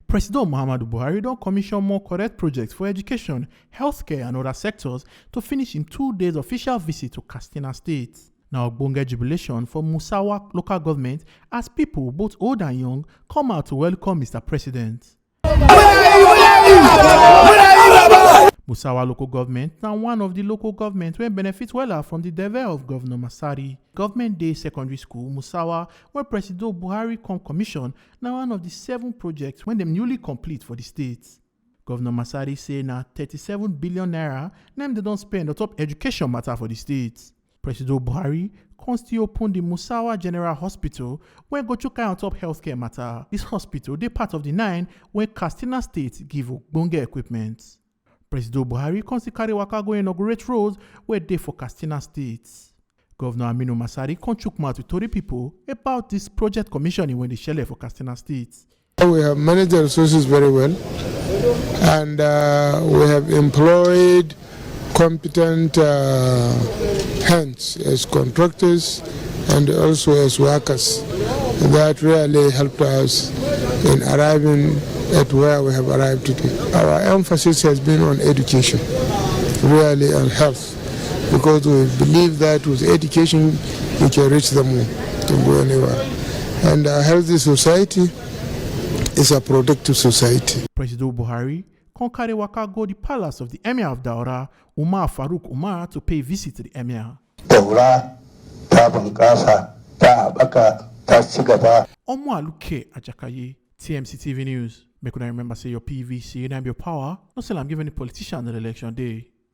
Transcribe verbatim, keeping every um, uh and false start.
President Muhammadu Buhari don commission more correct projects for education, healthcare and other sectors to finish im two days official visit to Katsina State. Na ogbonge jubilation for Musawa local government as people, both old and young, come out to welcome Mister President. Musawa local government na one of the local government wey benefit wella from the deve of Governor Masari. Government Day Secondary School, Musawa, wey President Buhari come commission, na one of the seven projects wey dem newly complete for the state. Governor Masari say na thirty-seven billion naira na im dem don spend on top education matter for the state. President Buhari come still open the Musawa General Hospital wey go chook eye on top healthcare matter. This hospital dey part of the nine wey Katsina State give ogbonge equipment. President Buhari come still carry waka go inaugurate roads wey dey for Katsina State. Governor Aminu Masari come chook mouth with tori people about this project commissioning wey dey shele for Katsina State. We have managed the resources very well, and uh, we have employed competent uh, hands as contractors and also as workers that really helped us in arriving at where we have arrived today. Our emphasis has been on education, really, and health, because we believe that with education, you can reach the moon, you can go anywhere. And a healthy society is a productive society. President Buhari come carry waka go the palace of the Emir of Daura, Umar Faruk Umar, to pay visit to the Emir. Daura ta bunƙasa, ta haɓaka, ta ci gaba. Omo Aluke Ajakaye, T M C T V News. Make una remember say your P V C na be your power. No sell am give any politician on election day.